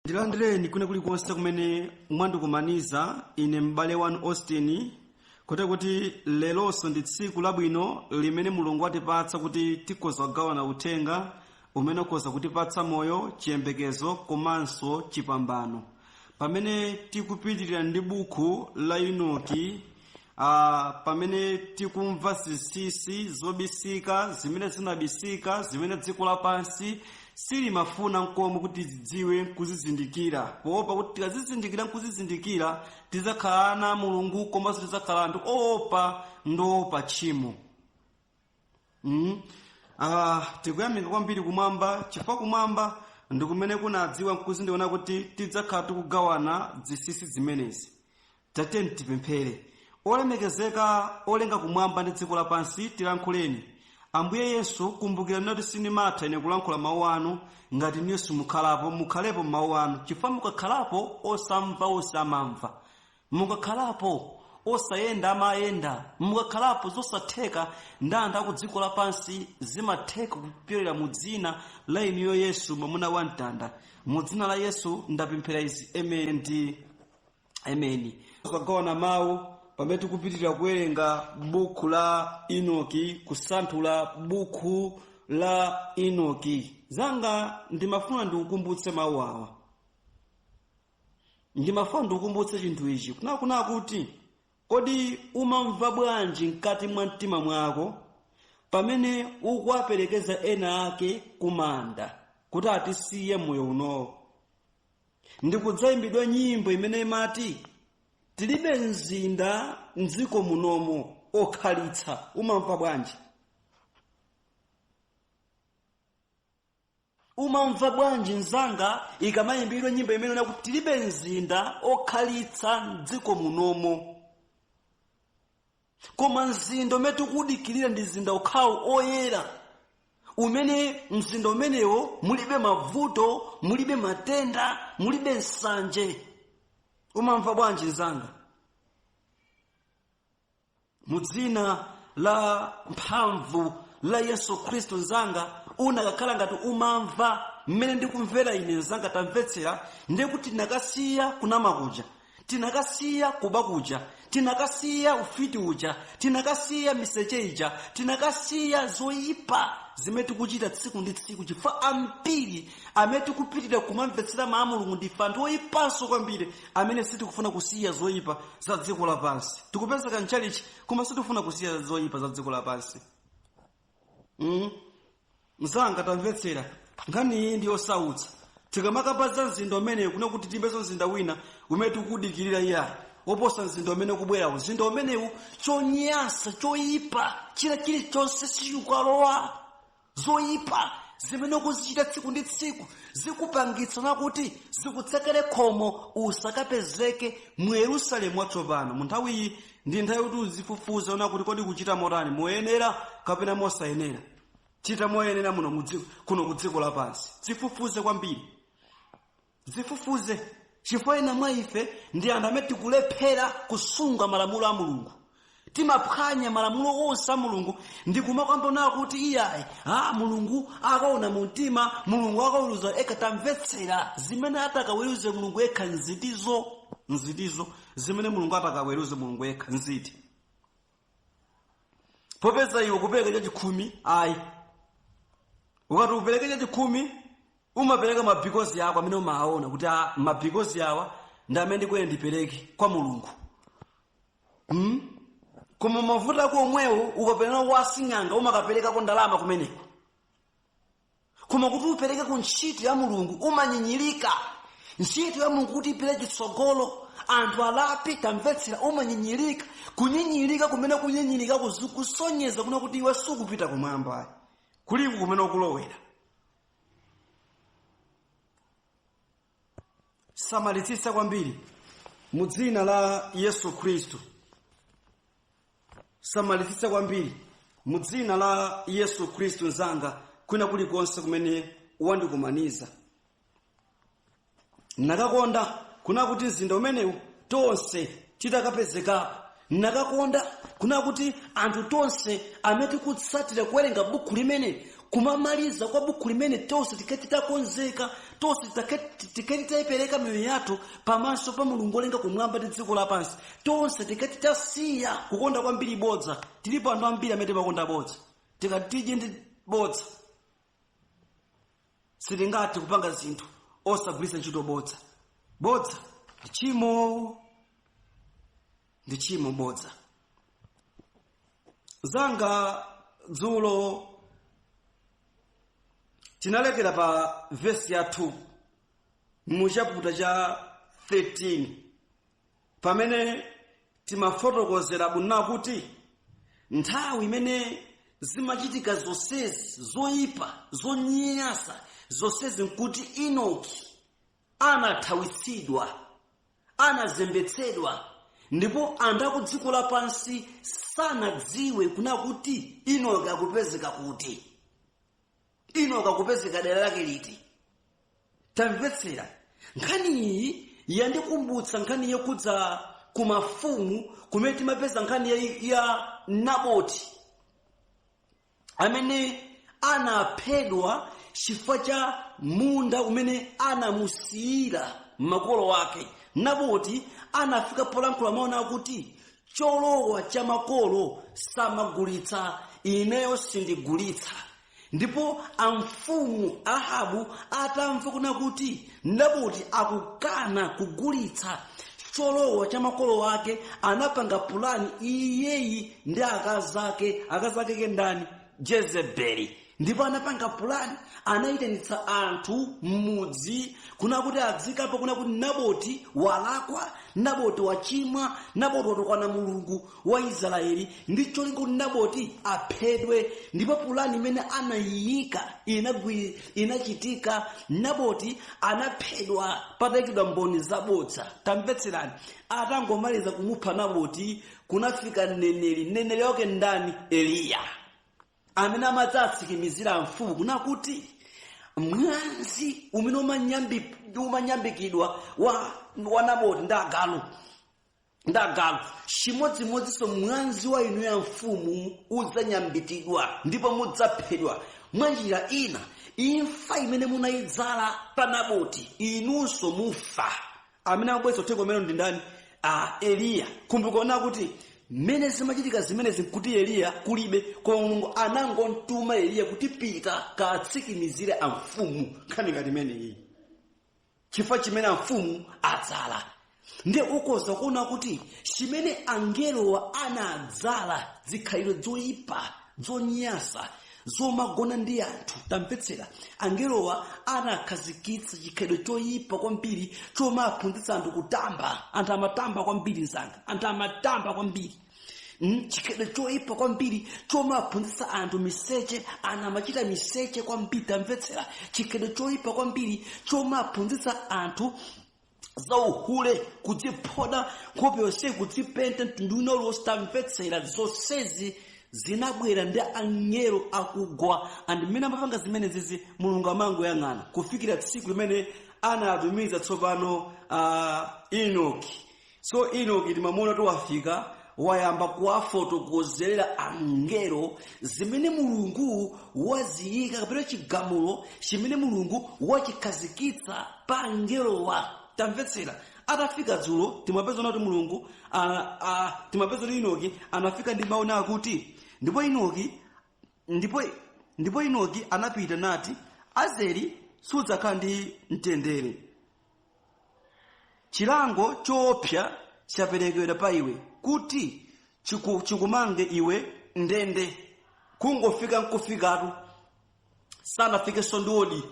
Ndilandireni kwina kulikonse kumene mwandikumaniza ine m'bale wanu Austin, kote kuti leronso ndi tsiku labwino limene Mulungu watipatsa kuti tikhoza kugawana uthenga umene ukhoza kutipatsa moyo, chiyembekezo komanso chipambano. Pamene tikupitirira ndi buku la Enoki, pamene tikumva zinsinsi zobisika zimene zinabisika, zimene dziko lapansi silimafuna nkomwe kuti tizidziwe nkuzizindikira, poopa kuti tikazizindikira nkuzizindikira tidzakhala ana a Mulungu komanso tidzakhala anthu oopa ndi oopa tchimo. Tikuyamika kwambiri kumwamba, chifukwa kumwamba ndi kumene kunadziwa nkuzindikira kuti tidzakhala tikugawana zinsinsi zimenezi. Tatiyeni tipemphere. Olemekezeka olenga kumwamba ndi dziko lapansi, tilankhuleni. Ambuye Yesu, kumbukirani kuti sindimatha ine kulankhula mawu anu ngati inuyo simukhalapo. Mukhalepo mawu anu, chifukwa mukakhalapo osamva osamamva, mukakhalapo osayenda amayenda, mukakhalapo zosatheka ndi anthu aku dziko lapansi zimatheka kupyolera mu dzina la inuyo Yesu, mwamuna wa mtanda. Mu dzina la Yesu ndapemphera izi, amen ndi ameni. Tikagawana mawu pamene tikupitirira kuwerenga buku la Enoki, kusanthula buku la Enoki. Zanga, ndimafuna ndikukumbutse mawu awa, ndimafuna ndikukumbutse chinthu ichi kunakuna kuti kodi umamva bwanji mkati mwa mtima mwako pamene ukuwaperekeza ena ake kumanda kuti atisiye moyo unowo, ndikudzayimbidwa nyimbo imene imati tilibe mzinda mdziko munomo okhalitsa? Umamva bwanji? Umamva bwanji mzanga ikamayimbidwa nyimbo imene inakuti tilibe mzinda okhalitsa mdziko munomo, koma mzinda umene tikudikirira ndi mzinda okhawo oyera, umene mzinda umenewo mulibe mavuto, mulibe matenda, mulibe nsanje? Umamva bwanji mzanga? Mu dzina la mphamvu la Yesu Khristu, mzanga, unakakhala ngati umamva mmene ndikumvera ine, mzanga, tamvetsera, ndiye kuti tinakasiya kunama kuja, tinakasiya kuba kuja, tinakasiya ufiti uja, tinakasiya miseche ija, tinakasiya zoyipa zimene tikuchita tsiku ndi tsiku, chifukwa ambiri amene tikupitirira kumamvetsera mawu a Mulungu ndife anthu oyipanso kwambiri amene sitikufuna kusiya zoyipa za dziko lapansi. Tikupezeka mchalichi koma sitikufuna kusiya zoyipa za dziko lapansi. Mzanga, tamvetsera, nkhani iyi ndi yosautsa. Tikamakamba za mzinda umenewu, kuna kuti timbezo mzinda wina umene tikudikirira iyayi woposa mzinda umene ukubwerawo. Mzinda umenewu chonyansa, choyipa china chilichonse sichikalowa. Zoyipa zimene ukuzichita tsiku ndi tsiku zikupangitsa nakuti zikutsekere khomo usakapezeke mu Yerusalemu watsopano. Mu nthawi iyi ndi nthawi yoti uzifufuza ona kuti kodi kuchita motani, moyenera kapena mosayenera. Chita moyenera muno kuno ku dziko lapansi. Zifufuze kwambiri, zifufuze, chifukwa ena mwa ife ndi anthu amene tikulephera kusunga malamulo a Mulungu. Timaphwanya malamulo onse a Mulungu ndi kumakamba nawo kuti iyayi, Mulungu akaona mu mtima, Mulungu akaweruza yekha. Tamvetsera, zimene atakaweruze Mulungu yekha nzitizo? Nzitizo zimene Mulungu atakaweruze Mulungu yekha nziti? Popeza iwe kupereka chachikhumi ayi, ukati upereke chachikhumi umapereka mabikozi ako amene umawaona kuti mabikozi awa ndi amene ndikuyenera ndipereke kwa Mulungu. Koma mavuto ako omwewo ukapereka kwa asing'anga umakaperekako ndalama kumeneko, koma kuti upereke ku ntchito ya Mulungu umanyinyirika. Ntchito ya Mulungu kuti ipite chitsogolo, anthu alape, tamvetsera, umanyinyirika. Kunyinyirika kumene kunyinyirika kusonyeza kuna kuti iwe sukupita kumwamba, kuliko kumene ukulowera. Samalitsitsa kwambiri mu dzina la Yesu Khristu. Samalitsitsa kwambiri mu dzina la Yesu Khristu, mzanga, kwina kulikonse kumene wandikumaniza. Nakakonda kuna kuti mzinda umenewu tonse titakapezekapo. Nakakonda kuna kuti anthu tonse amene tikutsatira kuwerenga buku limene Kumamaliza kwa buku limene tonse tikati takonzeka, tonse tikati tayipereka miyoyo yathu pamaso pa Mulungu olenga kumwamba ndi dziko lapansi, tonse tikati tasiya kukonda kwambiri bodza. Tilipo anthu ambiri amene timakonda bodza. Tikati tidye ndi bodza, sitingathe kupanga zinthu osagwiritsa ntchito bodza. Bodza ndi tchimo, ndi tchimo bodza. Zanga dzulo tinalekera pa vesi ya 2 mu chaputa cha 13, pamene timafotokozera bwino kuti nthawi imene zimachitika zonsezi zoyipa, zonyasa zonsezi, nkuti Enoki anathawitsidwa, anazembetsedwa, ndipo anthu aku dziko lapansi sanadziwe kuna kuti Enoki akupezeka kuti, Enoki akupezeka dera lake liti. Tamvetsera, nkhani iyi yandikumbutsa nkhani yokudza ku Mafumu, kumene timapeza nkhani ya Naboti amene anaphedwa chifukwa cha munda umene anamusiyira makolo ake. Naboti anafika polankhula mawu akuti, "Cholowa cha makolo samagulitsa, ineyo sindigulitsa." Ndipo amfumu Ahabu atamva kuna kuti Naboti akukana kugulitsa cholowa cha makolo ake, anapanga pulani iyeyi ndi akazi ake. Akazi ake ndani? Jezebeli. Ndipo anapanga pulani, anayitanitsa anthu m'mudzi kuna kuti adzikapo kuna kuti Naboti walakwa, Naboti wachimwa, Naboti watukwana Mulungu wa Israeli, ndi cholinga kuti Naboti aphedwe. Ndipo pulani imene anayiyika inachitika. Naboti anaphedwa patayikidwa mboni zabodza. Tamvetserani, atangomaliza kumupha Naboti, kunafika mneneri. Mneneri wake ndani? Eliya, amene amadzatsimikizira mfumu kuna kuti mwazi umene umanyambikidwa wa Naboti ndi agalu, ndi agalu, chimodzimodzinso mwazi wa inu ya mfumu udzanyambitidwa ndipo mudzaphedwa. Mwa njira ina, imfa imene munayidzala pa Naboti, inunso mufa. Amene akubweretsa uthenga umene ndi ndani? A Eliya. Kumbukira kuti mmene zimachitika zimenezi nkuti Eliya kulibe, koma Mulungu anangomtuma Eliya kuti, "Pita katsimikizire amfumu nkhani ngati imeneyi, chifukwa chimene amfumu adzala." Ndiye ukhoza kuona kuti chimene angelowa anadzala, zikhalidwe zoyipa, zonyasa, zomagona ndi anthu. Tamvetsera, angelowa anakhazikitsa chikhalidwe choyipa kwambiri chomaphunzitsa anthu kutamba. Anthu amatamba kwambiri, mzanga, anthu amatamba kwambiri. Chikhalidwe choyipa kwambiri chomaphunzitsa anthu miseche, anthu amachita miseche kwambiri. Tamvetsera, chikhalidwe choyipa kwambiri chomaphunzitsa anthu zauhule, kudziphoda nkhope yonse, kudzipenta mtundu wina uliwonse. Tamvetsera, zonsezi zinabwera ndi angelo akugwa. And mmene amapanga zimenezizi, Mulungu amangoyang'ana kufikira tsiku limene anatumiza tsopano Enoki. So Enoki timamuona kuti wafika, wayamba kuwafotokozerera angelo zimene Mulungu waziyika, kapena chigamulo chimene Mulungu wachikhazikitsa pa angelowa. Tamvetsera, atafika dzulo, timapeza kuti Mulungu timapeza kuti Enoki anafika ndi mawu akuti, ndipo Enoki anapita nati, "Azeli, sudzakhala ndi mtendere. Chilango choopsa chaperekedwa pa iwe kuti chikumange iwe ndende." Kungofika nkufikatu, sanafikenso ndi odi,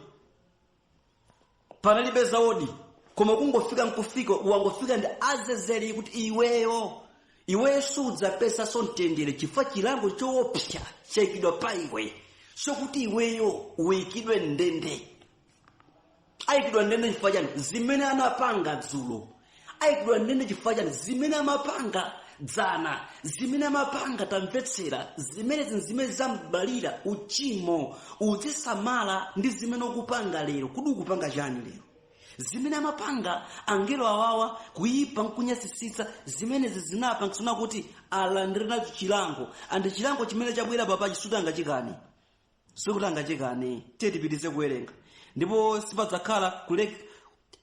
panalibe za odi, koma kungofika nkufika, wangofika ndi azezeri kuti iweyo sudzapesanso mtendere chifukwa chilango choopsa chayikidwa pa iwe, sokuti iweyo uyikidwe ndende. Ayikidwa ndende chifukwa chani? Zimene anapanga dzulo. Ayikidwa ndende chifukwa chani? Zimene amapanga dzana, zimene amapanga. Tamvetsera, zimenezi zimene zambalira uchimo. Uzisamala ndi zimene ukupanga lero. Kodi ukupanga chani lero? Zimene amapanga angelo awawa, kuyipa nkunyasisitsa, zimenezi zinapangitsana kuti alandire nacho chilango. And chilango chimene chabwera papa chisutanga chikani. Sikuti angachikane. Tiye tipitize kuwerenga. Ndipo sipadzakhala kulek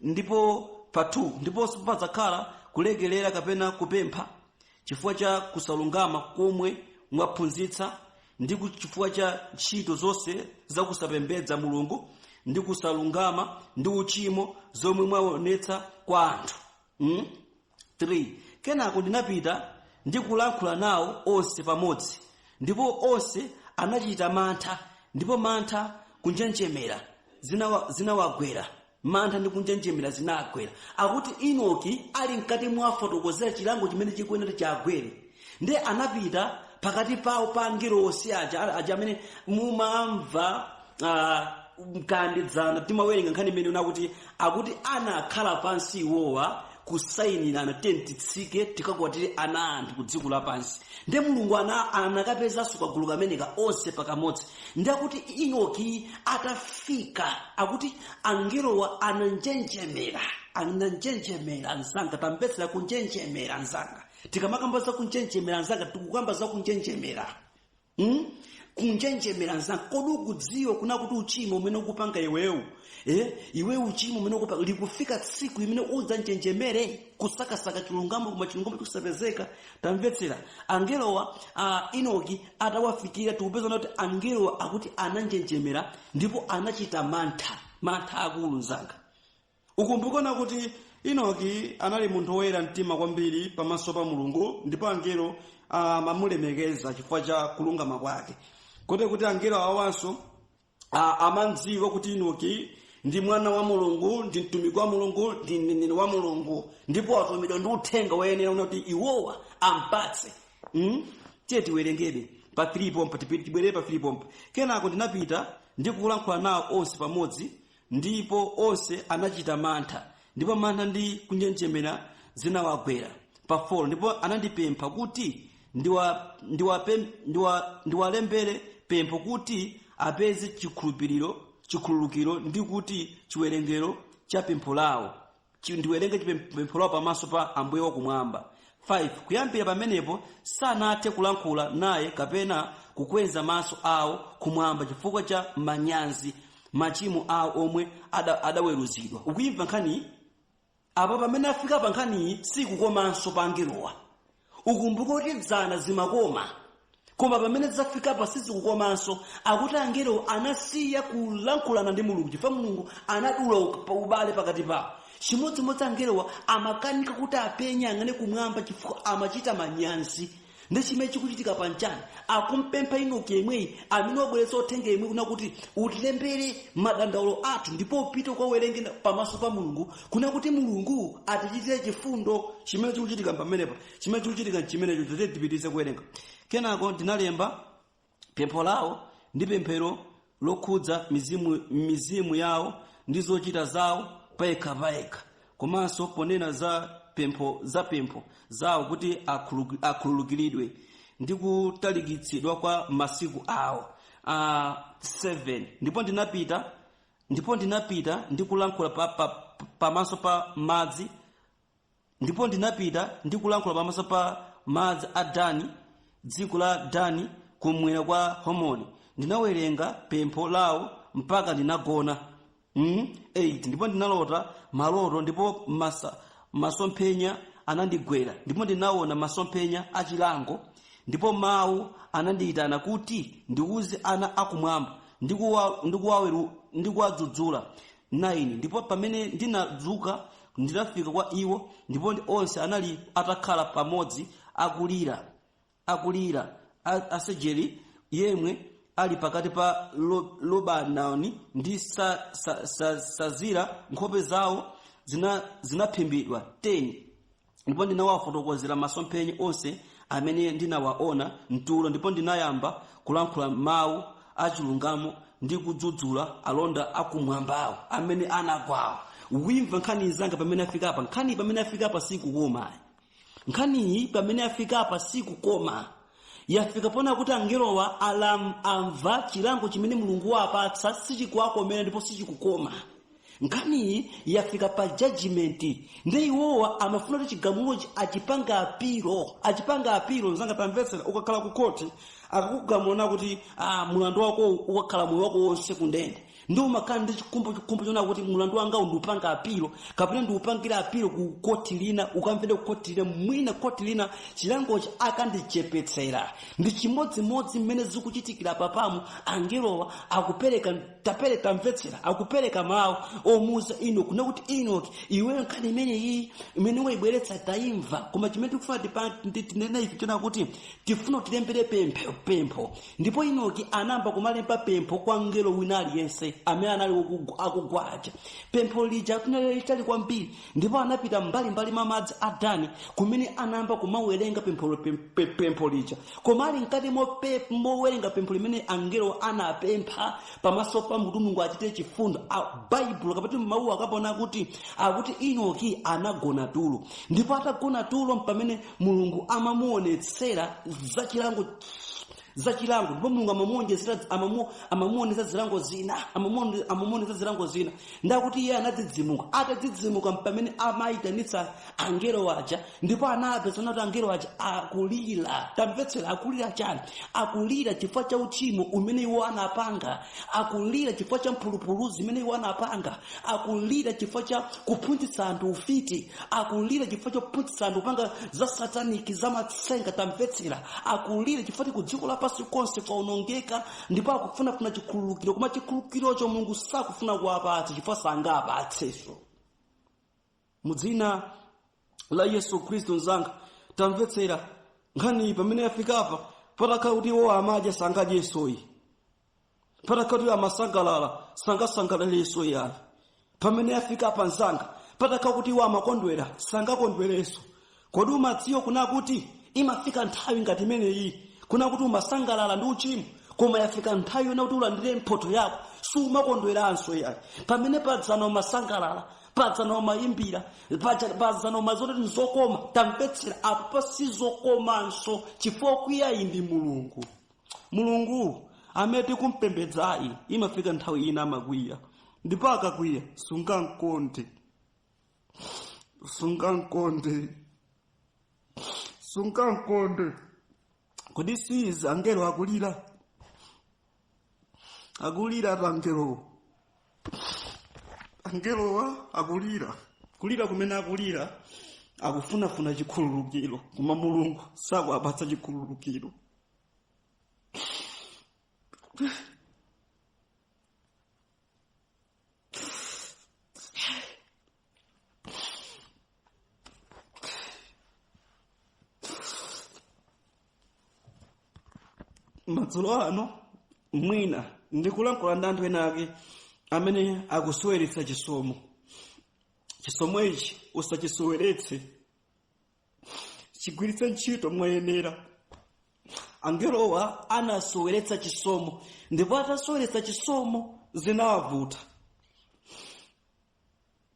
ndipo pa 2, ndipo sipadzakhala kulekelera kapena kupempha chifukwa cha kusalungama komwe mwaphunzitsa, ndi chifukwa cha ntchito zonse zakusapembedza Mulungu ndi kusalungama ndi uchimo zomwe mwaonetsa kwa anthu. 3, kenako ndinapita ndi kulankhula nawo onse pamodzi, ndipo onse anachita mantha, ndipo mantha kunjenjemera zinawagwera. Mantha ndi kunjenjemera zinagwera. Akuti Enoki ali mkati mwafotokozera chilango chimene chikuyenera chagwere, ndi anapita pakati pawo pa angelo onse aja amene mumamva mkandidzana timawerenga nkhani imene nakuti akuti anakhala pansi iwowa kusayinirana, titsike tikakwatire ana anthu ku dziko lapansi. Ndiye Mulungu anakapezanso kagulu kameneka onse pakamodzi. Ndi akuti Enoki atafika, akuti angelowa ananjenjemera, ananjenjemera. Anzanga, tamvetsera, kunjenjemera. Anzanga, tikamakamba za kunjenjemera, anzanga, tikukamba za kunjenjemera. Kunjenjemera, nzanga. Kodi ukudziwa kuna kuti uchimo umene ukupanga iwewu, iwe uchimo umene ukupanga, likufika tsiku imene udzanjenjemere kusakasaka chilungamo, koma chilungamo chikusapezeka? Tamvetsera, angelowa, Enoki atawafikira, tikupeza kuti angelowa akuti ananjenjemera ndipo anachita mantha, mantha akulu. Nzanga, ukumbukona kuti Enoki anali munthu woyera mtima kwambiri pamaso pa Mulungu, ndipo angelo amamulemekeza chifukwa cha kulungama kwake, kote kuti angelo awanso amadziwa kuti Enoki ndi mwana wa Mulungu, ndi mtumiki wa Mulungu, ndi mneneri wa Mulungu, ndipo atumidwa ndi uthenga woyenera kuti iwowa ampatse. Tiye tiwerengebe pa 3 pompa, tibwerere pa 3 pompa. Kenako ndinapita ndi kulankhula nawo onse pamodzi, ndipo onse anachita mantha, ndipo mantha ndi kunjenjemera zinawagwera. Pa 4, ndipo anandipempha kuti ndiwalembere pempho kuti apeze chikhulupiriro, chikhululukiro, ndi kuti chiwerengero cha pempho lawo, ndiwerenge pempho lawo pamaso pa Ambuye wakumwamba. 5, kuyambira pamenepo sanathe kulankhula naye kapena kukweza maso awo kumwamba chifukwa cha manyazi machimo awo omwe adaweruzidwa. Ukuimva nkhaniyi apa? Pamene afika pa nkhaniyi, sikukomanso pa angelowa. Ukumbuke kuti dzana zimakoma, koma pamene zafika pa sizikukomanso. Akuti angelo anasiya kulankhulana ndi Mulungu chifukwa Mulungu anadula ubale pakati pawo. Chimodzimodzi angelowa amakanika kuti apenye, ang'ane kumwamba, chifukwa amachita manyazi. Ndi chimene chikuchitika panchani? Akumpempha Enoki yemweyi amene wabweretsa uthenga yemwe kuna kuti utilembere madandaulo athu, ndipo upite ukawerenge pamaso pa Mulungu, kuna kuti Mulungu atichitire chifundo. Chimene chikuchitika pamenepa, chimene chikuchitika chimenecho. Tete tipitirize kuwerenga. Kenako ndinalemba pempho lawo ndi pemphero lokhudza mizimu yawo ndi zochita zawo payekha payekha, komanso ponena za pempho zawo kuti akhululukiridwe ndi kutalikitsidwa kwa masiku awo. 7, ndipo ndinapita ndi kulankhula pamaso pa madzi, ndipo ndinapita ndi kulankhula pamaso pa madzi a Dani, dziko la Dani, kumwera kwa Homoni. Ndinawerenga pempho lawo mpaka ndinagona. 8, ndipo ndinalota maloto, ndipo masomphenya anandigwera, ndipo ndinaona masomphenya achilango, ndipo mawu anandiyitana kuti ndiuze ana akumwamba ndi kuwadzudzula. 9, ndipo pamene ndinadzuka, ndinafika kwa iwo, ndipo onse anali atakhala pamodzi akulira, akulira asejeri yemwe ali pakati pa Lobanoni ndi Sazira, nkhope zawo zinaphimbidwa. 10, ndipo ndinawafotokozera masomphenya onse amene ndinawaona mtulo, ndipo ndinayamba kulankhula mawu achilungamo ndi kudzudzula alonda akumwambawo amene anagwawo. Wimva nkhani zanga pamene afika apa. Nkhani pamene afika apa sikukoma. Nkhaniyi pamene afika apa sikukoma. Yafika pona kuti angelowa amva chilango chimene Mulungu wapatsa sichikuwakomera ndipo sichikukoma. Nkhaniyi yafika pa judgment, ndi iwowa amafuna kuti chigamulochi achipanga apilo, achipanga apilo. Mzanga, tamvetsera, ukakhala ku khoti akakugamula kuti mulandu wako ukakhala moyo wako wonse kundende, ndi umakhala ndi chikhumbo chona kuti mulandu wanga ndiupanga apilo kapena ndiupangira apilo ku koti lina, ukamvere ku koti lina, mwina koti lina chilangochi akandichepetsera. Ndi chimodzimodzi mmene zikuchitikira papamu. Angelowa akupereka, tapereka, tamvetsera, akupereka mawu omuuza Enoki nakuti, "Enoki, iweyo nkhani imeneyi imene wayibweretsa tayimva, koma chimene tikufuna tinene ife chona kuti tifuna tilembere pempho." Ndipo Enoki anayamba kumalemba pempho kwa mngelo wina aliyense amene anali akugwaja. Pempho lija linali litali kwambiri, ndipo anapita mbalimbali mwa madzi a Dani kumene anayamba kumawerenga pempho lija. Koma ali mkati mowerenga pempho limene angelo anapempha pamaso pa mutu Mulungu achite chifundo, Baibulo kapati mawu akapona kuti akuti Enoki anagona tulo. Ndipo atagona tulo pamene Mulungu amamuonetsera zachilango, zachilango, ndipo Mulungu amamuonjezera, amamuonetsa zilango zina, amamuonetsa zilango zina. Ndakuti iye anadzidzimuka. Atadzidzimuka pamene amayitanitsa angelo aja, ndipo anapeza kuti angelo aja akulira. Tamvetsera, akulira chani? Akulira chifukwa cha uchimo umene iwo anapanga, akulira chifukwa cha mphulupulu zimene iwo anapanga, akulira chifukwa cha kuphunzitsa anthu ufiti, akulira chifukwa chophunzitsa anthu kupanga za sataniki, za matsenga. Tamvetsera, akulira chifukwa ku dziko lapansi konse kwaonongeka, ndipo akufunafuna chikhululukiro, koma chikhululukirocho Mulungu sakufuna kuwapatsa chifukwa sangapatsenso. Mudzina la Yesu Khristu, mzanga, tamvetsera, nkhani pamene yafikapa, patakhala kuti iwo amadya sangadyensoyi, patakhala kuti amasangalala sangasangalalenso yayi. Pamene yafika apa, mzanga, patakhala kuti iwo amakondwera sangakondwerenso. Kodi umadziwa kuna kuti imafika nthawi ngati imeneyi kuna kuti umasangalala ndi uchimo, koma yafika nthawi yona kuti ulandire mphotho yako, sumakondweranso yayi? Pamene padzana umasangalala, padzana umayimbira, padzana umazoti nzokoma, tamvetsera, apo pasizokomanso, chifukwa kwiyayi ndi Mulungu. Mulungu amene tikumpembedzayi imafika nthawi ina amakwiya, ndipo akakwiya sungamkonde, sungamkonde, sungamkonde. Kodi sizi angelo akulira? Akulira ati angelowo, angelowa akulira. Kulira kumene akulira, akufunafuna chikhululukiro, koma Mulungu sakuwapatsa chikhululukiro. Madzulo ano mwina ndikulankhula ndi anthu ena ake amene akusoweretsa chisomo. Chisomo ichi usachisoweretse, chigwiritse ntchito moyenera. Angelowa anasoweretsa chisomo, ndipo atasoweretsa chisomo zinawavuta.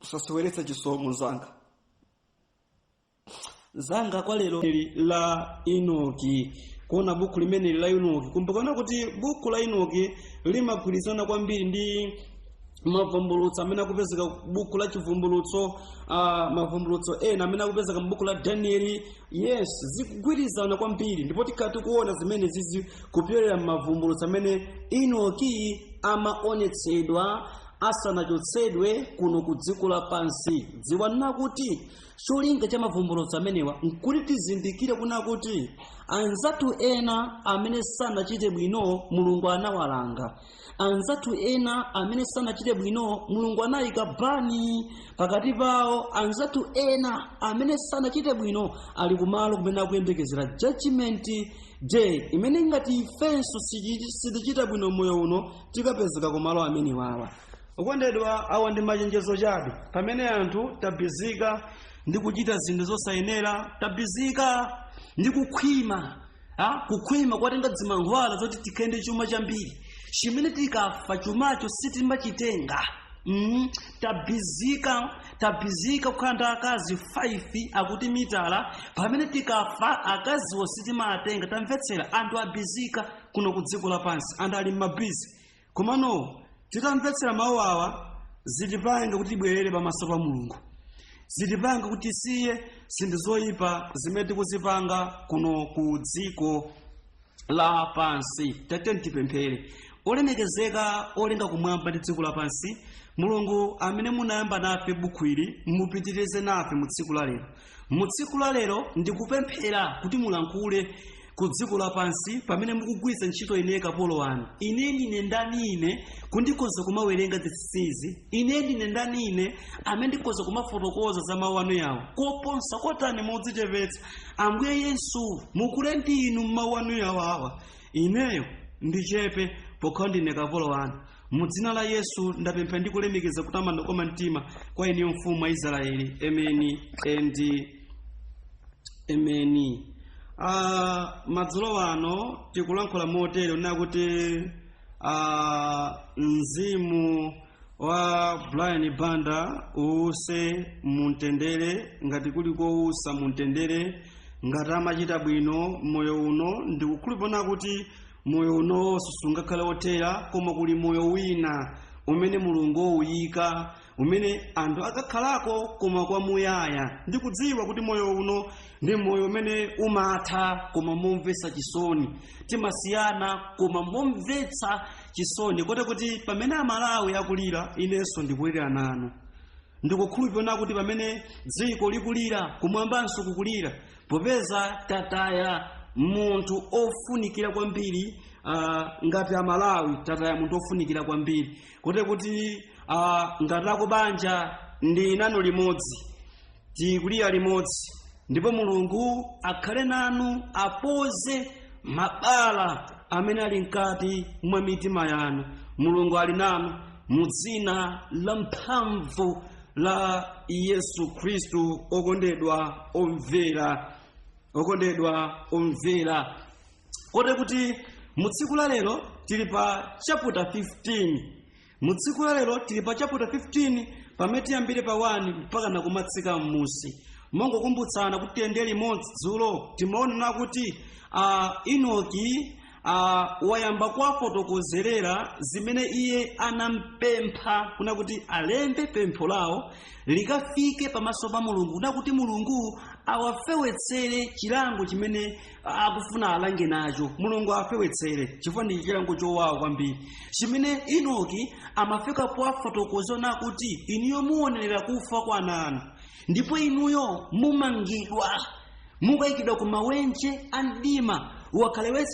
Usasoweretsa chisomo, zanga, zanga. Kwa lero la Enoki, kuona buku limeneli la Enoki, kumbukana kuti buku la Enoki limagwirizana kwambiri ndi mavumbulutso amene akupezeka buku la Chivumbulutso, mavumbulutso ena amene akupezeka m'buku la Danieli. Yes, zikugwirizana kwambiri, ndipo tikhala tikuona zimene zizi kupyolera m'mavumbulutso amene Enoki amaonetsedwa asanachotsedwe kuno ku dziko lapansi. Dziwa nakuti cholinga cha mavumbulutso amenewa nkuti tizindikire kuna kuti anzathu ena amene sanachite bwino Mulungu anawalanga, anzathu ena amene sanachite bwino Mulungu anayika bani pakati pawo, anzathu ena amene sanachite bwino ali kumalo kumene akuyembekezera judgment day, imene ngati ifenso sitichita bwino moyo uno tikapezeka kumalo amenewawa. Okondedwa, awa ndi machenjezo chabe. Pamene anthu tabizika ndi kuchita zinthu zosayenera, tabizika ndi kukhwima, kukhwima kwatenga zimankhwala zoti tikhale ndi chuma chambiri chimene tikafa chumacho sitimachitenga. Tabizika kukhala ndi akazi 5 akuti mitala, pamene tikafa akaziwo sitimatenga. Tamvetsera, anthu abizika kuno ku dziko lapansi, anthu ali m'mabizi. Komano titamvetsera mawu awa Zitipange kuti tibwerere pamaso pa Mulungu, zitipange kuti tisiye zinthu zoyipa zimene tikuzipanga kuno ku dziko lapansi. Tatiyeni tipemphere. Olemekezeka, olenga kumwamba ndi dziko lapansi, Mulungu amene munayamba nafe bukhu ili, mupitirize nafe mu tsiku la lero. Mu tsiku la lero ndikupemphera kuti mulankhule ku dziko lapansi pamene mukugwiritsa ntchito ine kapolo wanu. Ine ndine ndani ine kundikhoza kumawerenga zinsinsizi? Ine ndine ndani ine amene ndikhoza kumafotokoza za mawu anu yawo? Koposa kotani modzichepetsa, Ambuye Yesu, mukule ndinu m'mawu anu yawo awa, ineyo ndichepe pokhala ndine kapolo wanu. Mu dzina la Yesu ndapempha ndi kulemekeza, kutamanda kwa mtima kwa inuyo, Mfumu wa Israeli. Amen and amen. Madzulo ano tikulankhula motere nakuti mzimu wa Brian Banda uwuse mumtendere, ngati kuli kowusa mumtendere, ngati amachita bwino moyo uno. Ndikukhulupirira kuti moyo unonso sungakhale othera, koma kuli moyo wina umene Mulungu wowuyika, umene anthu akakhalako koma kwamuyaya. Ndikudziwa kuti moyo uno ndi moyo umene umatha, koma momvetsa chisoni timasiyana, koma momvetsa chisoni kote kuti pamene Amalawi akulira, inenso ndikulira nanu. Ndikukhulupirira kuti pamene dziko likulira, kumwambanso kukulira, popeza tataya munthu ofunikira kwambiri. Ngati Amalawi tataya munthu ofunikira kwambiri, kote kuti ngati akubanja ndi nanu limodzi, tikulira limodzi. Ndipo Mulungu akhale nanu, apoze mabala amene ali mkati mwa mitima yanu. Mulungu ali nanu mu dzina la mphamvu la Yesu Khristu. Okondedwa omvera, okondedwa omvera, kote kuti mu tsiku la lero tili pa chapter 15. Mu tsiku la lero tili pa chapter 15, pamene tiyambire pa 1 mpaka nakumatsika m'musi. Mongokumbutsana kuti tiyende limodzi, dzulo timaonana kuti Enoki wayamba kuwafotokozerera zimene iye anampempha, kuna kuti alembe pempho lawo likafike pamaso pa Mulungu, kuna kuti Mulungu awafewetsere chilango chimene akufuna alange nacho. Mulungu afewetsere, chifukwa ndi chilango chowawa kwambiri chimene Enoki amafika powafotokozera kuti inuyo muonerera kufa kwa ana anu, ndipo inuyo mumangidwa, mukayikidwa ku mawenje a mdima wakhale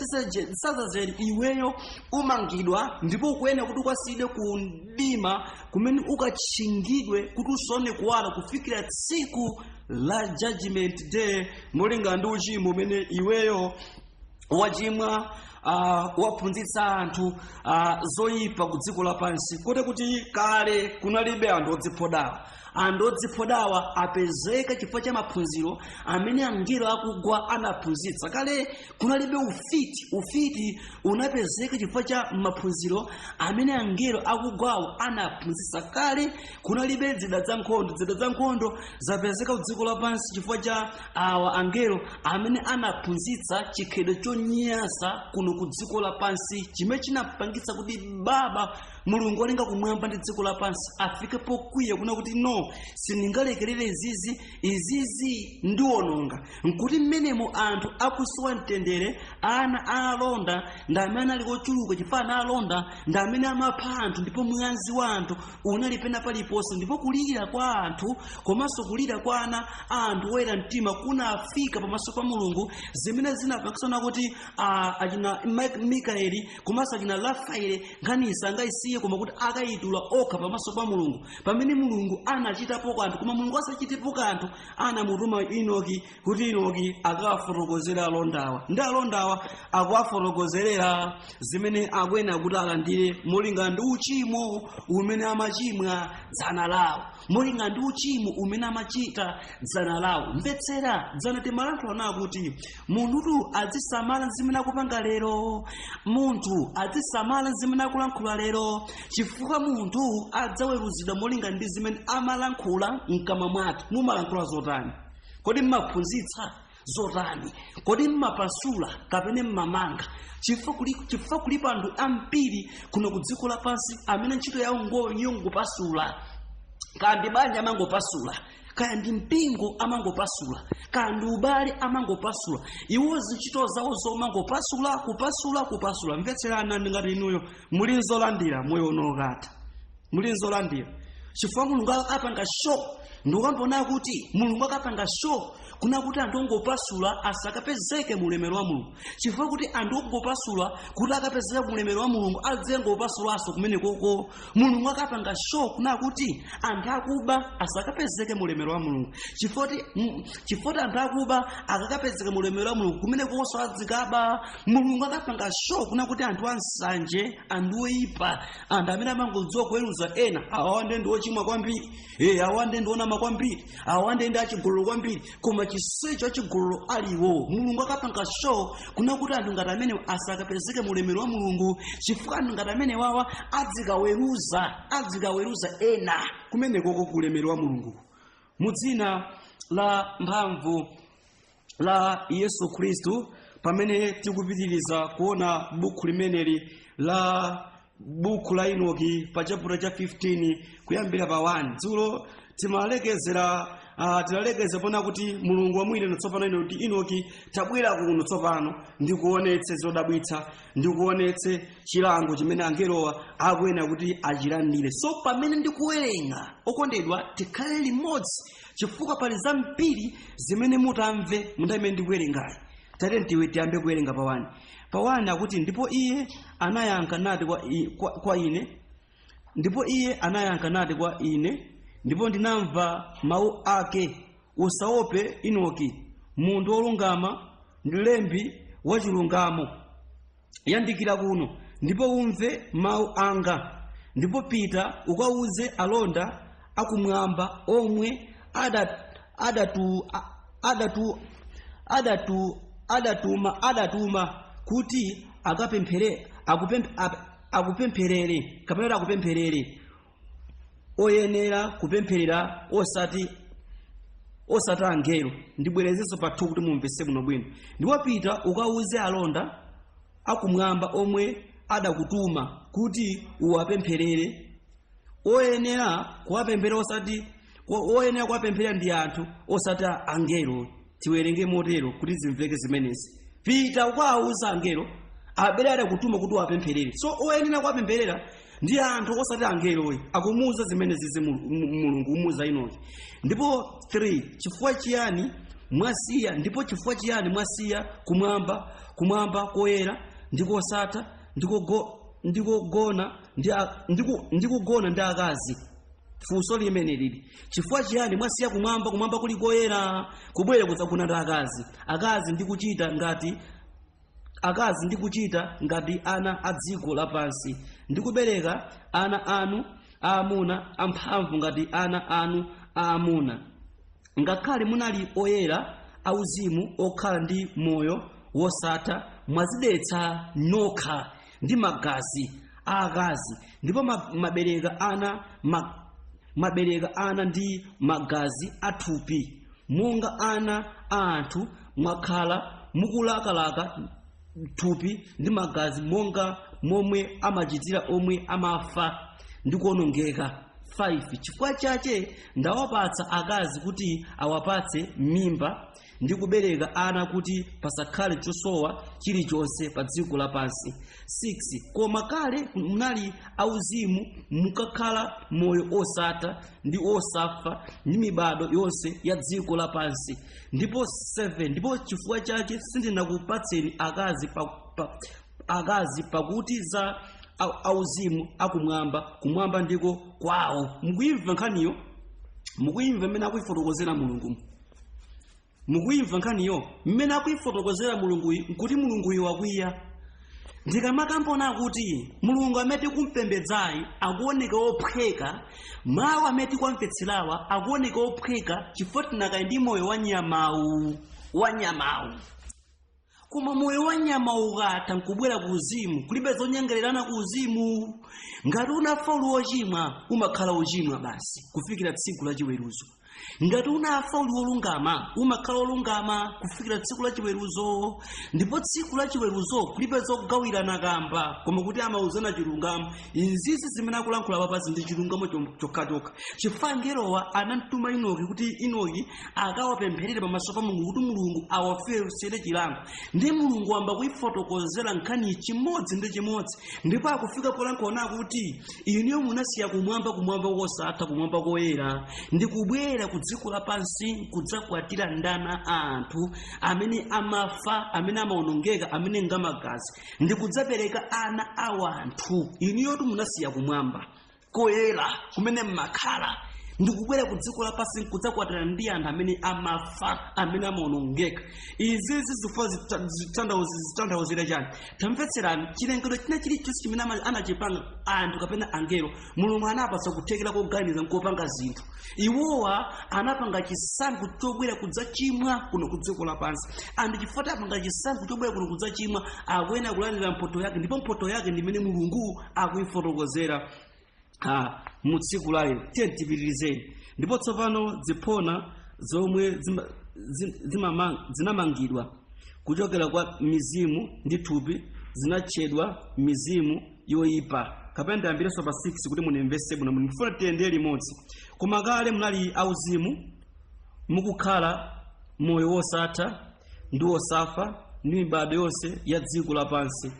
sazazeni. Iweyo umangidwa ndipo ukuyenera kuti ukasiyidwe ku mdima kumene ukatchingidwe kuti usaone kuwala kufikira tsiku la Judgment Day, molingana ndi uchimo umene iweyo wachimwa, waphunzitsa anthu zoyipa ku dziko lapansi. Kote kuti kale kunalibe anthu odziphodawa. Anthu odziphodawa apezeka chifukwa cha maphunziro amene angelo akugwa anaphunzitsa. Kale kunalibe ufiti. Ufiti unapezeka chifukwa cha maphunziro amene angelo akugwawo anaphunzitsa. Kale kunalibe zida za nkhondo. Zida za nkhondo zapezeka ku dziko lapansi chifukwa cha awa angelo amene anaphunzitsa chikhalidwe chonyasa kuno ku dziko lapansi, chimene chinapangitsa kuti Baba Mulungu walenga kumwamba ndi dziko lapansi afike pokwiya kuna kuti, "No, sindingalekerere izizi, izizi ndiwononga." Nkuti mmenemo anthu akusowa mtendere. Ana a alonda ndi amene ali ochuluka, chifukwa ana alonda ndi amene amapha anthu, ndipo mwazi wa anthu unali pena paliponse. Ndipo kulira kwa anthu komanso kulira kwa ana a anthu oyera mtima kunafika pamaso pa Mulungu, zimene zinapangitsana kuti achina Mikaeli komanso achina Rafaele nkhani sangayisiye, koma kuti akayitula okha pamaso pa Mulungu, pamene Mulungu anachitapo kanthu. Koma Mulungu asachitepo kanthu, anamutuma Enoki kuti Enoki akawafotokozera alondawa, ndi alondawa akuwafotokozerera zimene akuyenera kuti alandire molingana ndi uchimo umene amachimwa dzana lawo, molingana ndi uchimo umene amachita dzana lawo. Mvetsera, dzana timalankhula nawo kuti munthutu azisamala zimene akupanga lero, munthu azisamala zimene akulankhula lero, chifukwa munthu adzaweruzidwa molingana ndi zimene amalankhula mkamwa mwake. Mumalankhula zotani? Kodi mmaphunzitsa? zotani? Kodi mmapasula kapena mmamanga? Chifukwa kulipo anthu ambiri kuno ku dziko lapansi amene ntchito yawo yongopasula. Kaya ndi banja amangopasula, kaya ndi mpingo amangopasula, kaya ndi ubale amangopasula. Iwo zintchito zawo zomangopasula, kupasula, kupasula. Mvetserani, ngati inuyo muli nzolandira moyo uno ukatha, muli nzolandira, chifukwa Mulungu akapanga show, ndikukambona kuti Mulungu akapanga show kuna kuti anthu ongopasula asakapezeke mu ulemerero wa Mulungu, chifukwa kuti anthu ongopasula kuti akapezeke mu ulemerero wa Mulungu adzengopasulanso kumene koko. Mulungu akapanga show kuna kuti anthu akuba asakapezeke mu ulemerero wa Mulungu, chifukwa anthu akuba akakapezeka mu ulemerero wa Mulungu kumene kokonso adzikaba. Mulungu akapanga show kuna kuti anthu ansanje, anthu oyipa, anthu amene amangodziwa kuweruza ena, awa ndi ochimwa kwambiri, awa ndi onama kwambiri, awa ndi achigololo kwambiri, koma chisecho achigololo aliwo. Mulungu akapanga show kuna kuti anthu ngati amene asakapezeke mu ulemerero wa Mulungu, chifukwa anthu ngati amene wawa adzikaweruza ena kumenekoko ku ulemerero wa Mulungu. Mu dzina la mphamvu la Yesu Khristu, pamene tikupitiriza kuona buku limeneli la buku la Enoki pa chapter cha 15 kuyambira pa 1, dzulo timalekezera, tinalekeza pona kuti Mulungu wamuyitana tsopano ino kuti, "Enoki, tabwera kuno tsopano ndikuonetse zodabwitsa, ndikuonetse chilango chimene angelowa akuyenera kuti achilandire." So pamene ndikuwerenga, okondedwa, tikhale limodzi, chifukwa pali zambiri zimene mutamve munthawi imene ndikuwerengayi. Tate tiwe tiyambe kuwerenga pa 1. Pa 1 akuti, "Ndipo iye anayankha nati kwa ine, ndipo iye anayankha nati kwa ine, ndipo ndinamva mawu ake, 'Usaope, Enoki, munthu wolungama ndi lembi wachilungamo. Yandikira kuno ndipo umve mawu anga. Ndipo pita ukawuze alonda akumwamba omwe adatu adatu adatu adatuma adatuma kuti akapemphere akupempherere kapena kuti akupempherere, oyenera kupempherera, osati angelo.'" Ndibwerezenso pathu kuti mumvetse bwinobwino. "Ndipo pita ukawuze alonda akumwamba omwe adakutuma kuti uwapempherere, oyenera kuwapempherera, osati oyenera kuwapempherera ndi anthu, osati angelo." Tiwerenge motero kuti zimveke zimenezi. Pita ukawauza angelo abere adakutuma kuti uwapempherere. So oyenera kuwapempherera ndi anthu, osati angeloyi. Akumuuza zimenezi Mulungu, kumuuza Enoki. Ndipo 3, "Chifukwa chiyani mwasiya, ndipo chifukwa chiyani mwasiya kumwamba koyera ndikosatha, ndikugona ndi akazi?" Funso limene lili, chifukwa chiyani mwasiya kumwamba, kumwamba kuli koyera, kubwera kudzagona ndi akazi, akazi ndi kuchita ngati ana a dziko lapansi, ndi kubereka ana anu aamuna amphamvu ngati ana anu aamuna? Ngakhale munali oyera auzimu okhala ndi moyo wosatha, mwazidetsa nokha ndi magazi a akazi, ndipo mabereka ana ndi magazi athupi monga ana a anthu. Mwakhala mukulakalaka thupi ndi magazi monga momwe amachitira omwe amafa ndi kuwonongeka. 5 Chifukwa chache ndawapatsa akazi kuti awapatse mimba ndi kubereka ana, kuti pasakhale chosowa chilichonse pa dziko lapansi. 6 Koma kale munali auzimu, mukakhala moyo osatha ndi osafa ndi mibado yonse ya dziko lapansi. Ndipo 7, "Ndipo chifukwa chache sindinakupatseni akazi, pakuti za auzimu akumwamba, kumwamba ndiko kwawo." Mukuyimva nkhaniyo? Mukuyimva mmene akuifotokozera Mulungu? Mukuyimva nkhaniyo mmene akuifotokozera Mulunguyi? Nkuti Mulunguyi wakwiya. Ndikamakambona kuti Mulungu amene tikumpembedzayi akuoneka ophweka, mawu amene tikuwamvetserawa akuoneka ophweka, chifukwa tinakali ndi moyo wa nyamawu, wa nyamawu. Koma moyo wa nyama ukatha nkubwera ku uzimu, kulibe zonyengererana ku uzimu. Ngati unafa uli wochimwa, umakhala wochimwa basi kufikira tsiku la chiweruzo. Ngati unafa uli wolungama, umakhala wolungama kufikira tsiku la chiweruzo. Ndipo tsiku la chiweruzo kulibe zogawirana kamba, koma kuti amauzana chilungamo. Izizi zimene akulankhula papazi ndi chilungamo chokhachokha, chifukwa angelowa anamtuma Inoki kuti Inoki akawapempherere pamaso pa Mulungu kuti Mulungu awafewetsere chilango. Ndi Mulungu wamba kuifotokozera nkhani chimodzi ndi chimodzi, ndipo akufika polankhula kuti inuyo munasiya kumwamba, kumwamba kosatha, kumwamba koyera, ndi kubwera ku dziko lapansi kudzakwatira ndana anthu amene amafa, amene amaonongeka, amene ngamagazi, ndi kudzapereka ana a wanthu. Inuyotu munasiya kumwamba koyera kumene mmakhala ndi kubwera ku dziko lapansi kudzakwatira ndi anthu amene amafa, amene amaonongeka. Izi zifukwa zitanthauzira chani? Tamvetserani, chilengedwe china chilichonse chimene anachipanga, anthu kapena angelo, Mulungu anapatsa kuthekera koganiza nkopanga zinthu. Iwowa anapanga chisankho chobwera kudzachimwa kuno ku dziko lapansi, and chifukwa apanga chisankho chobwera kuno kudzachimwa, akuyenera kulandira mphotho yake, ndipo mphotho yake ndi imene Mulungu akuifotokozera mu tsiku la lero. Tiye tipitirizeni. Ndipo tsopano ziphona zomwe zinamangidwa kuchokera kwa mizimu ndi thupi zinatchedwa mizimu yoyipa. Kapena ndiyambirenso pa 6 kuti munimvetse bwino, ndifuna tiyendere limodzi. Koma kale munali auzimu, mukukhala moyo wosatha ndi wosafa ndi mibado yonse ya dziko lapansi.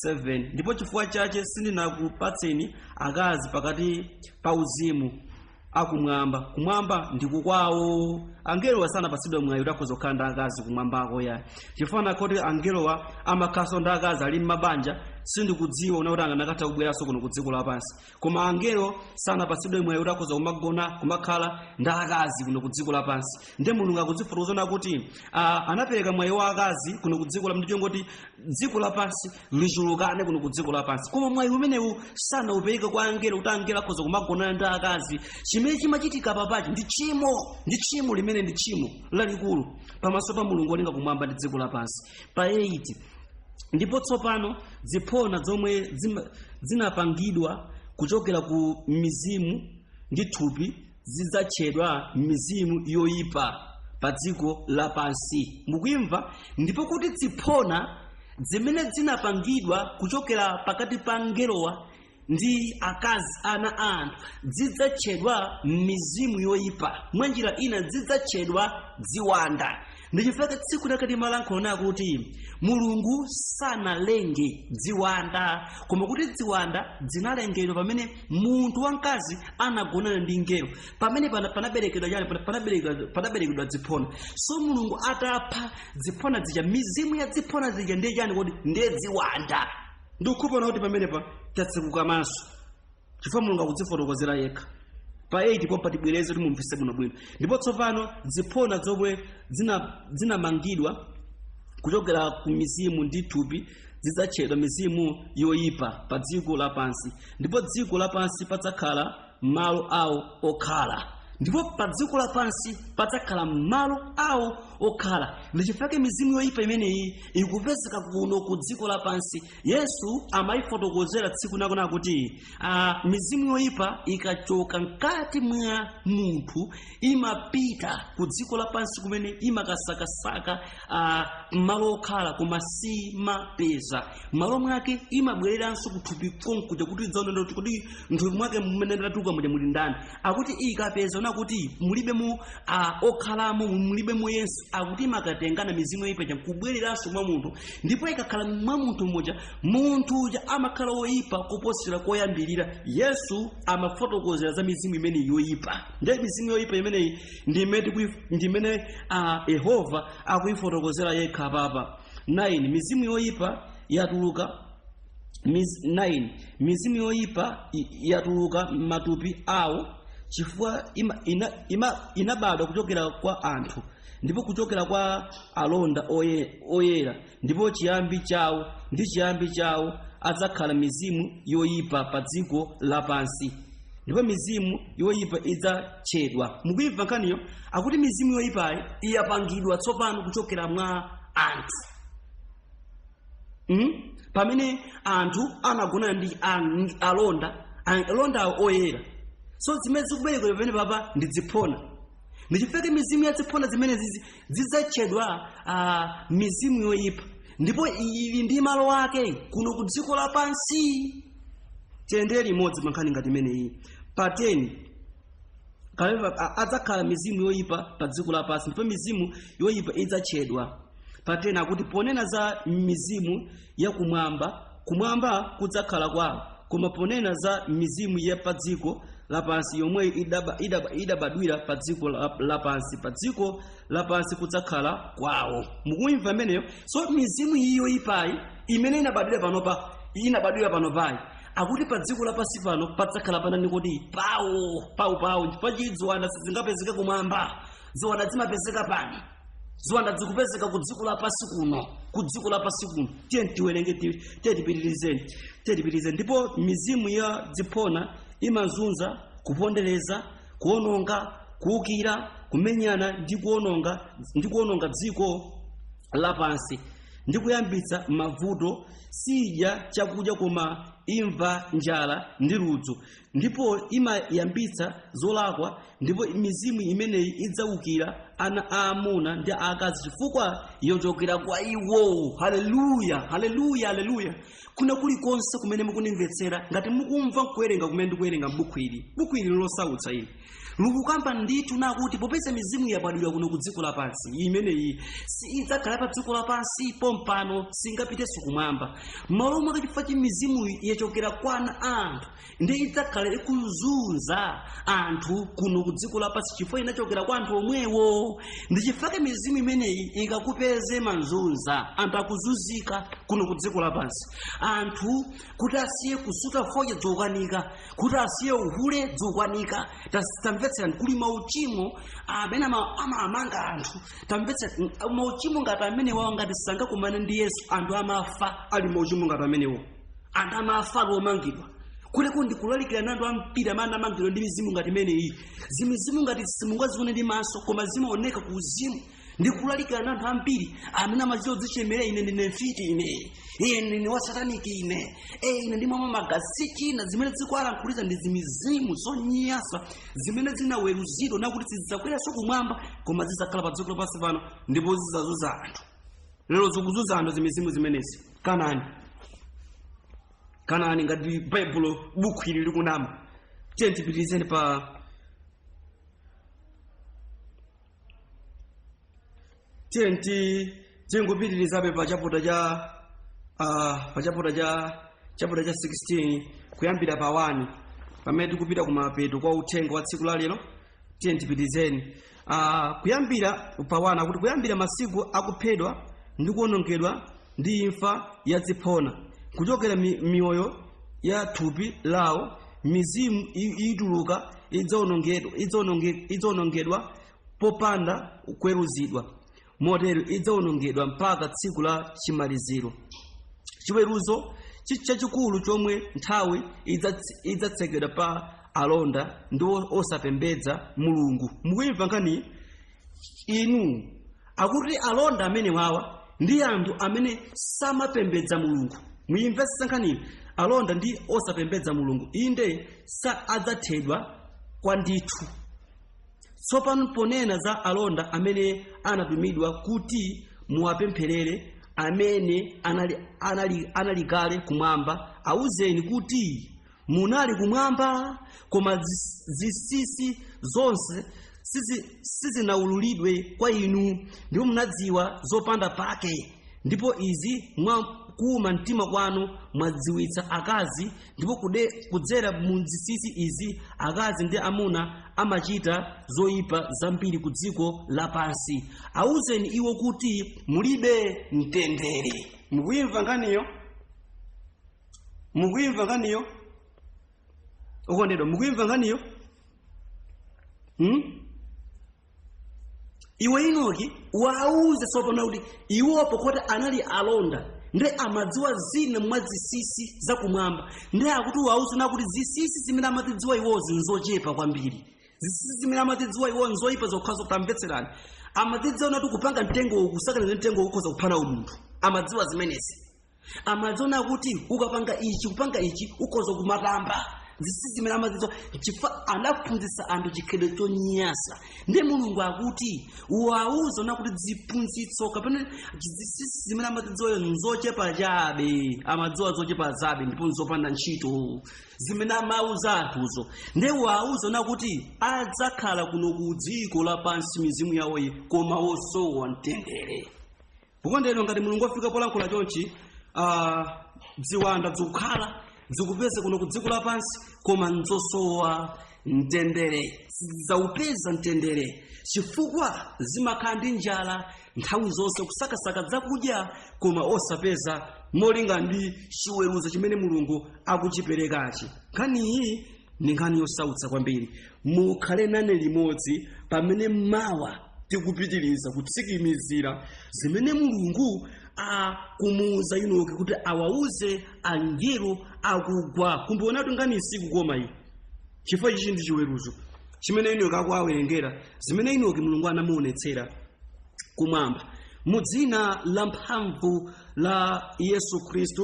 7 Ndipo chifukwa chache sindinakupatseni akazi pakati pa uzimu akumwamba. Kumwamba ndikukwawo. Angelowa sanapatsidwe mwayi kuti akhoza kukhala ndi akazi kumwambako ya, chifukwa kuti angelowa amakhalanso ndi akazi, ali m'mabanja. Sindikudziwa una kuti anganakatha kubweranso kuno ku dziko lapansi, koma angelo sanapatsidwe mwayi kuti akhoza kumagona, kumakhala ndi akazi kuno ku dziko lapansi. Ndiye Mulungu akudzifotokozana kuti anapereka mwayi wa akazi kuno ku dziko la ndichongoti dziko lapansi lichulukane kuno ku dziko lapansi, koma mwayi umenewu sanaupereke kwa angelo kuti angelo akhoza kumagonana ndi akazi. Chimene chimachitika papachi ndi tchimo, ndi tchimo limene ndi tchimo lalikulu pamaso pa Mulungu wolenga kumwamba ndi dziko lapansi. Pa 8, ndipo tsopano ziphona zomwe zinapangidwa kuchokera ku mizimu ndi thupi zidzatchedwa mizimu yoyipa pa dziko lapansi. Mukuimva? Ndipo kuti ziphona zimene zinapangidwa kuchokera pakati pa angelowa ndi akazi, ana a anthu, zidzatchedwa mizimu yoyipa, mwanjira ina zidzatchedwa ziwanda. Ndichifukwa tsiku lakati malankhula kuti Mulungu sanalenge ziwanda, koma kuti ziwanda zinalengedwa pamene munthu wamkazi anagonana ndi ngelo. Pamene panaberekedwa chani? Panaberekedwa ziphona. So Mulungu atapha ziphona zija, mizimu ya ziphona zija ndiye chani kodi? Ndiye ziwanda. Ndikukhulupirira kuti pamenepa tatsekuka maso, chifukwa Mulungu akudzifotokozera yekha. Pa 8 pompa tibwereze kuti mumvetse bwinobwino. Ndipo tsopano ziphona zomwe zinamangidwa kuchokera ku mizimu ndi thupi zidzatchedwa mizimu yoyipa pa dziko lapansi, ndipo dziko lapansi padzakhala malo awo okhala. Ndipo pa dziko lapansi padzakhala malo awo okhala. Ndichifukwa mizimu yoyipa imeneyi ikupezeka kuno ku dziko lapansi. Yesu amayifotokozera tsiku nakona kuti mizimu yoyipa ikachoka mkati mwa munthu imapita ku dziko lapansi kumene imakasakasaka malo okhala, koma simapeza. Malo mwake imabwereranso kuthupi konkuja kuti idzaona kuti kodi mthupi mwake mmene ndatuluka muja muli ndani. Akuti ikapeza ona kuti mulibemo okhalamo, mulibemo Yesu, akuti imakatengana mizimu yoyipa ija kubwereranso mwa munthu. Ndipo ikakhala mwa munthu muja, munthu uja amakhala woyipa kuposera koyambirira. Yesu amafotokozera za mizimu imeneyi yoyipa. Ndiye mizimu yoyipa imeneyi ndi imene Yehova akuifotokozera yekha papa. 9 Mizimu yoyipa yatuluka 9 Mizimu yoyipa yatuluka m'matupi awo, chifukwa inabadwa kuchokera kwa anthu, ndipo kuchokera kwa alonda oyera, ndipo chiyambi chawo ndi chiyambi chawo adzakhala mizimu yoyipa pa dziko lapansi, ndipo mizimu yoyipa idzatchedwa. Mukuimva nkhaniyo? Akuti mizimu yoyipayi iyapangidwa tsopano kuchokera mwa anthu. Pamene anthu anagonana ndi alonda, alonda awo oyera. So zimene zikuberekedwa pamene papa ndi ziphona. Ndichifukwa mizimu ya ziphona zimenezi zidzatchedwa mizimu yoyipa, ndipo ili ndi malo ake kuno ku dziko lapansi. Tiyendere limodzi pa nkhani ngati imeneyi. Pa 10 kaleva adzakhala mizimu yoyipa pa dziko lapansi, ndipo mizimu yoyipa idzatchedwa. Pa 10 akuti, ponena za mizimu yakumwamba, kumwamba kudzakhala kwawo, koma ponena za mizimu ya pa dziko lapansi yomwe idabadwira pa dziko lapansi, pa dziko lapansi kudzakhala kwawo. Mukuimva imeneyo? So mizimu iyi yoyipayi imene inabadwira panopa, inabadwira panopayi, akuti pa dziko lapansi pano padzakhala panani kodi? Pawo, pawo, pawo. Chifukwa ziwanda sizingapezeke kumwamba, ziwanda zimapezeka pano, ziwanda zikupezeka ku dziko lapansi kuno, ku dziko lapansi kuno. Tiye tiwerenge, tiye tipitirizeni, tiye tipitirizeni. Ndipo mizimu ya ziphona imazunza, kupondereza, kuononga, kuwukira, kumenyana ndi kuononga dziko lapansi ndi kuyambitsa mavuto. Sidya chakudya koma imva njala ndi ludzu, ndipo imayambitsa zolakwa. Ndipo mizimu imeneyi idzawukira ana aamuna ndi aakazi, chifukwa yochokera kwa iwo. Haleluya, haleluya, haleluya! Kuna kulikonse kumene mukundimvetsera, ngati mukumva kuwerenga kumene ndikuwerenga m'buku ili, buku ili losautsa ili likukamba ndithu nakuti popeza mizimu yabadwira kuno ku dziko lapansi, imeneyi si idzakhala pa dziko lapansi pompano, singapitenso kumwamba. Malo mwake, chifukwa chi mizimu yachokera kwa ana a anthu, ndi idzakhala ikuzunza anthu kuno ku dziko lapansi chifukwa inachokera kwa anthu omwewo. Ndi chifukwa mizimu imeneyi ikakupeze manzunza anthu, akuzunzika kuno ku dziko lapansi. Anthu kuti asiye kusuta fodya zikukanika, kuti asiye uhule zikukanika. Tamvetserani, kuli mauchimo amene amamanga anthu. Tamvetsera, mauchimo ngati amenewo, ngati sangakumane ndi Yesu, anthu amafa ali mauchimo ngati amenewo. Anthu amafa ali omangidwa. Kuleko ndikulalikira na anthu ambiri amene amangidwa ndi mizimu ngati imeneyi. Zimizimu ngati simungazione ndi maso, koma zimaoneka ku uzimu. Ndikulalikira na anthu ambiri amene amachita kudzichemerera: "Ine ndine mfiti, ine, ine ndine wa sataniki, ine, ine ndimamwa magazi." Si china zimene zikuwalankhulitsa, ndi zimizimu zonyasa zimene zinaweruzidwa nakuti sizidzakweranso kumwamba, koma zidzakhala pa dziko lapansi pano ndipo zidzazunza anthu. Lero zikuzunza anthu zimizimu zimenezi. Kanani, kanani ngati Baibulo buku ili likunama. Tiye tipitirizeni pa tiye tingopitirizabe pa chapter cha pa chapter cha 16, kuyambira pa 1, pamene tikupita kumapeto kwa uthenga wa tsiku la lero. Tiye tipitirizeni kuyambira pa 1. Akuti, kuyambira masiku akuphedwa ndi kuwonongedwa ndi imfa ya ziphona kuchokera miyoyo ya thupi lawo, mizimu ituluka, idzawonongedwa popanda kuweruzidwa. Motero idzawonongedwa mpaka tsiku la chimaliziro, chiweruzo chachikulu, chomwe nthawi idzatsekedwa pa alonda ndi osapembedza Mulungu. Mukuimva nkhani inu? Akuti alonda amene wawa ndi anthu amene samapembedza Mulungu. Muyimvetse nkhaniyi. Alonda ndi osapembedza Mulungu, inde, sa adzathedwa kwa ndithu. Tsopano ponena za alonda amene anatumidwa kuti muwapempherere, amene anali kale kumwamba, awuzeni kuti munali kumwamba, koma zinsinsi zonse sizinawululidwe kwa inu, ndipo munadziwa zopanda pake, ndipo izi mwa kuuma mtima kwanu mwadziwitsa akazi. Ndipo kudzera mu zinsinsi izi akazi ndi amuna amachita zoyipa zambiri ku dziko lapansi. Awuzeni iwo kuti mulibe mtendere. Mukuyimva nkhaniyo? Mukuyimva nkhaniyo, okondedwa? Mukuyimva nkhaniyo? Iwe Inoki, wauze tsopano kuti iwopo kuti anali alonda ndi amadziwa zina mwa zinsinsi zakumwamba, ndi akuti wauze nakuti zinsinsi zimene amazidziwa iwozi nzochepa kwambiri. Zinsinsi zimene amazidziwa iwo nzoyipa zokhazo. Tamvetserani, amazidziwa nati kupanga mtengo, kusakaniza mtengo ukhoza kuphana munthu. Amadziwa zimenezi. Amadziona kuti ukapanga ichi, kupanga ichi, ukhoza kumatamba. Zinsinsi zimene amazidziwa, chifukwa anaphunzitsa anthu chikhalidwe chonyasa. Ndiye Mulungu akuti uwauze na kuti ziphunzitso kapena zinsinsi zimene amazidziwayo nzochepa chabe, amadziwa zochepa zabe ndipo nzopanda ntchito zimene amauza anthuzo. Ndiye uwauze na kuti adzakhala kuno ku dziko lapansi mizimu yawoyi, koma wosowa mtendere. Kukondedwa, ngati Mulungu afika polankhula chonchi, ziwanda zikukhala zikupeza kuno ku dziko lapansi, koma nzosowa mtendere, zidzaupeza mtendere, chifukwa zimakhala ndi njala nthawi zonse, kusakasaka zakudya koma osapeza, molinga ndi chiweruzo chimene Mulungu akuchiperekachi. Nkhaniyi ndi nkhani yosautsa kwambiri. Mukhale nane limodzi pamene mawa tikupitiriza kutsikimizira zimene Mulungu akumuuza Enoki kuti awauze angelo akugwa. Kumbuonatu nkhani sikukoma iyi, chifukwa ichi ndi chiweruzo chimene Enoki akuwawerengera, zimene Enoki Mulungu anamuonetsera kumwamba. Mu dzina la mphamvu la Yesu Khristu.